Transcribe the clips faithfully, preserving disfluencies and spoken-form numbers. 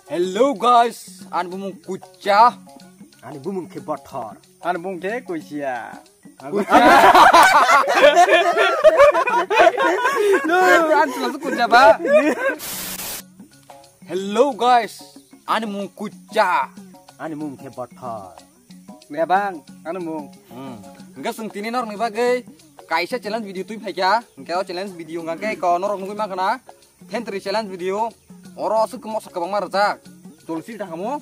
Hello guys, ani bumung Kucha. Ani bumung khe Bothor. Ani bumung khe Kuchia. Kucha. No, ani bumung Kucha ba. Hello guys, ani bumung Kucha. Ani bumung khe Bothor. Bebang, ani bumung. Hmm. Hingke chwng tini norokni bagwi kaisa challenge video twi phaikha. Hingke o challenge video hingke ko norok nugwi mankha na. Thentwrwi challenge video. Oro aswk moso kwbangma rwjak. Jolo chips da hamo.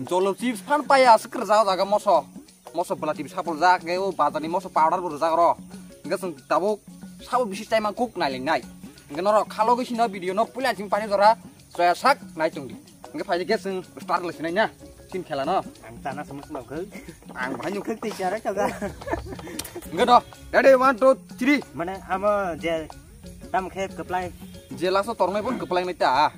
Jolo chips phan paya aswk rwjak o jaga moso. Moso bwla twi sapoljak, hingke o bazarni moso powder bo rwjak oro. Hingke chwng tabuk sabo bisi chaima kuk nailengnai. Hingke norok khalogwi sino video no puila chini pani jora. Soya sak nai tongdi. Hingke phaidi khe chwng start lai sinai na. Chin khela no. Ang chana sumuk sumuk khe. Ang bahai nuk. Khek tei chara kaza. Hingke do. Ready, one, two, three. Mane amo je tam khe kwplai. Je last o tornai bon kwplai nai ta.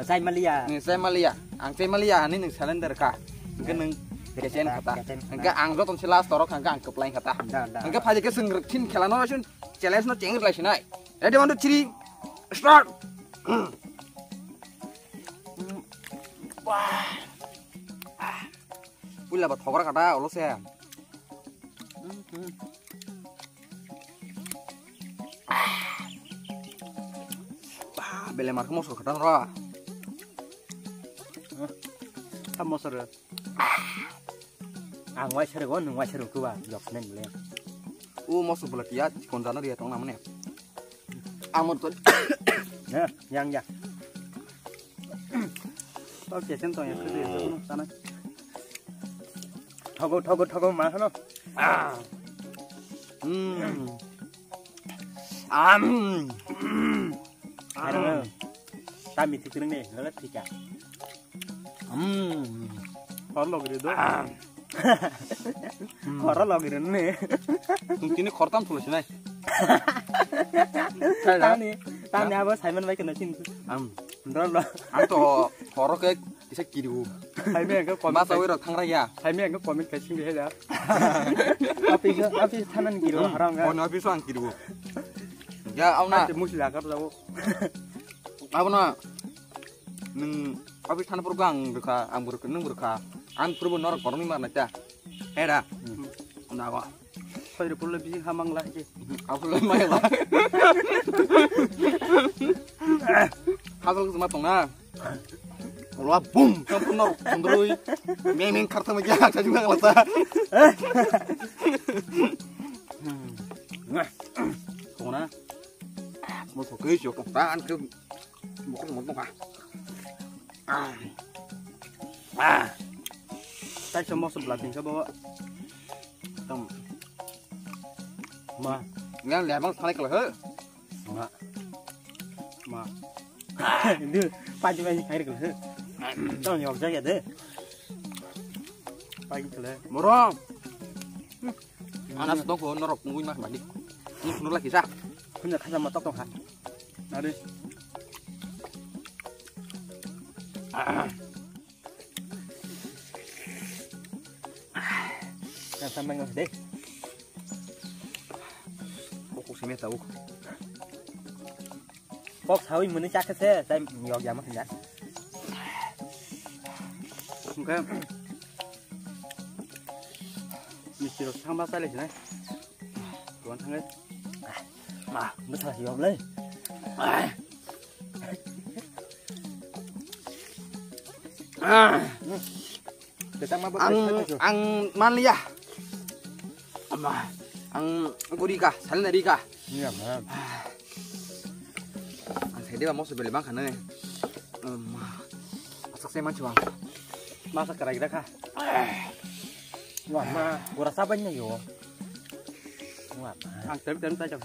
Chai maliya. Ni chai maliya. Ang chai maliya ani nung cylinder ka. Hingke nung kesen khata. Kesen khata. Hingke ang joton se last torok hingke ang kwplai khata. Da, da. Hingke phaidi khe chwng chin khela no challenge no cheng lai sinai. Ready, one, two, three, start. Wah. Puila ba thogra kata, ulo se. Ba, bele mar khe moso kata nora. Tam moso re. Ang waisa rego, nwng waisa rego ba, yok nai le. O moso bwla tiya, chikon jana riya tong namane. Ang mo to. Ne, yang ya. To kesen to ya, kesen to sana. Thogo, thogo, thogo, ma hano. Ah. Hmm. Am. Hello. Tami tikreng ne, lala tika. Hmm. Hor logri do. Hor logri ne. Tung tini khortam thulu sinai. Tani, tani abo Simon bai kena chin. Am. Dol lo. Ang to horo ke isa kiru. Hai me ang comment. Masa wira thangra ya. Hai me ang comment kai sing he da. Office, office thanan kiru haram ga. Ono office ang kiru. Ya, auna. Ate musi lakar jabo. Abona, nwng office thana phuru ang rwkha, ang bo rwkha, nwng bo rwkha. Ang phuru bo norok koroknwi ma nai ta. Hera. Hmm. Nago. Phai rw phuru le bisi hamang la je. Ang phuru le mai la. Hajal khe ma tong na. Ola bum, ang phuru norok kondroi. Meng meng khartha ma ya, cha jung ang la ta. Kona. Mo so ke jo ta an ke. Bokol mo ka. Ah. Ah. Tai so moso bla tin so bo. Tam. Ma. Ngang le bang thale kala he. Ma. Ma. Ndu, paji paji khai kala he. Tam yok ja ya de. Paji kala. Moro. Anas tong ko norok ngui ma mani. Nung nula kisa. Kunya kasa ma tok tong ha. Nari. Kan sampai nggak deh. Kok sini tahu. Kok sawi muni chakhe se, tai yok ya ma khinda. Hingke misti rok thangma chale sinai. Tuan thangai. Ma, bwsa yok le. Ang, ang manliya. Ama, ang gurika, salina rika. Iya, ma. Ang sede ba moso bele bang khane. Ama, asak se manchu bang. Masa karai raka. Wah, ma, gura sabai na yo. Wah, ma. Ang tem tem tai chak.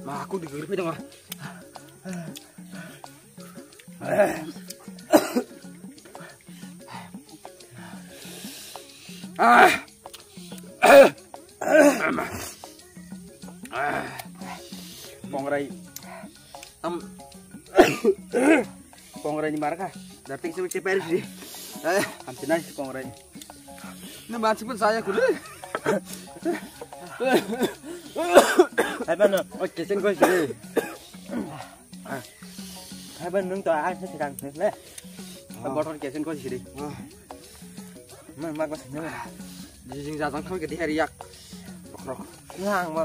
Ma, aku digurpi dong. Ah. Kongrai. Am. Kongrai ni marka. Datik sebe ceper sih. Eh, am tinai si kongrai. Ini masih pun saya kudu. Hai mana? Oh, kesen kau sih. Nung to ang se sikang se le. Botol kesin ko siri. Mang mak bas nang. Jing jajang thang ke di hari yak. Rok rok. Nang ma.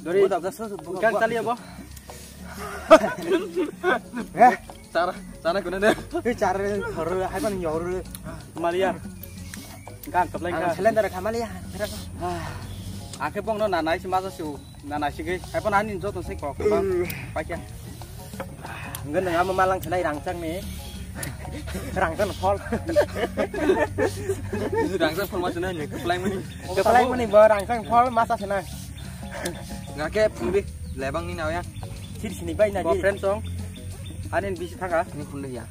Dori. Budak gas tu, budak. Kan tali apa? Eh, cara, cara guna deh. Eh, cara horor, hai pan horor. Malia. Kan kepleng kan. Selender kamalia. Akhir pong no nanai si masa su, nanai si gei. Hai pan ani joto se kok. Pakai. Enggak nang ama malang selai rangchang ni. Rangchang pol. Rangchang pol masuk nanya, kepleng mani. Kepleng mani bo rangchang pol masa senai. Ngake pungdi lebang ni naoya. Sir sini bai na. Bo friend song. Anin bisi thaka. Ini pungdi ya.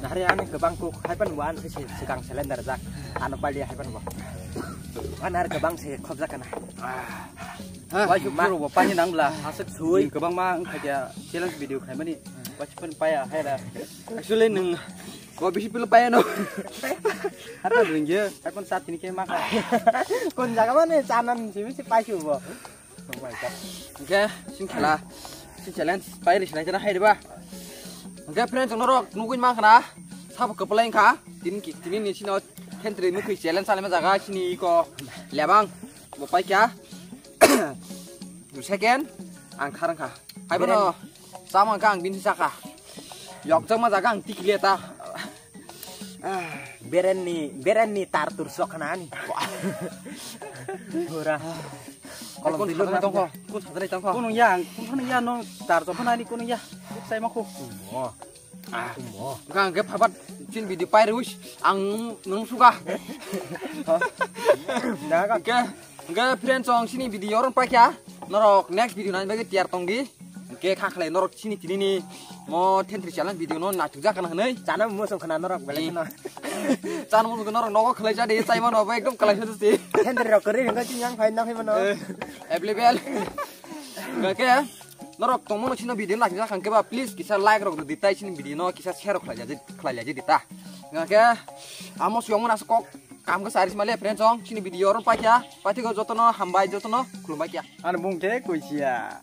Nahari ani kebang kuk hai pan wan si sikang selender jak. Ano pali hai pan bo. An ar kebang si khobjak kana. Wai su puro bo pani nang bla. Asik sui. Kebang ma ang khaja challenge video khai mani. Wai su pan paya hai ra. Actually nung ko bisi pilo paya no. Hata dungje. Hai pan sat ini ke maka. Kon jaga mani chanan si bisi pai su bo. Hwnkhe, sing khala, sing challenge, pai ri sinai jana hai riba. Hwnkhe, friends, norok nugui man khana, sabo kwplai wngkha, tini ki, tini ni sino, thentri mukhui challenge salai ma jaga, sini iko, lebang, bo pai kha, second, ang thar wngkha. Hai bono, sama wngkha ang bini saka. Yokjak ma jaga ang tikle ta. Berenni, berenni tar tur sok khana ani. Pura. Kolom kon tilur sadrai tongkho, kon sadrai tongkho. Kono ya, kono ya no tar sok khana ani kono ya. Sai ma kho. Mo. Ah, mo. Gang ge phabat chin video pai ruis ang nung suga. Daga. Ke, ke friends song sini video ron paikya. Norok next video nai bagi tiar tongdi. Hwnkhe kha khlai norok chini tini ni mo thentri challenge video no naithok jak kana hwnwi. Chana muchung khna norok belai kheno. Chana muchung norok nogo khlai jadi chai mano bo ekdom khlai sadu si. Thentri rok kwrwi hwnkhe chini yang phai nang phai mano. Available. Hwnkhe norok tongmano chini video naithok jak hwnkhe ba please kisa like rok di tai chini video no kisa share rok khlai jadi khlai jadi di ta. Hwnkhe amo suyong mano kok kam khe sari simale friend song chini video oro paikya paithiko jotono hambai jotono khulumbai kya. Ani bung khe kuisiya.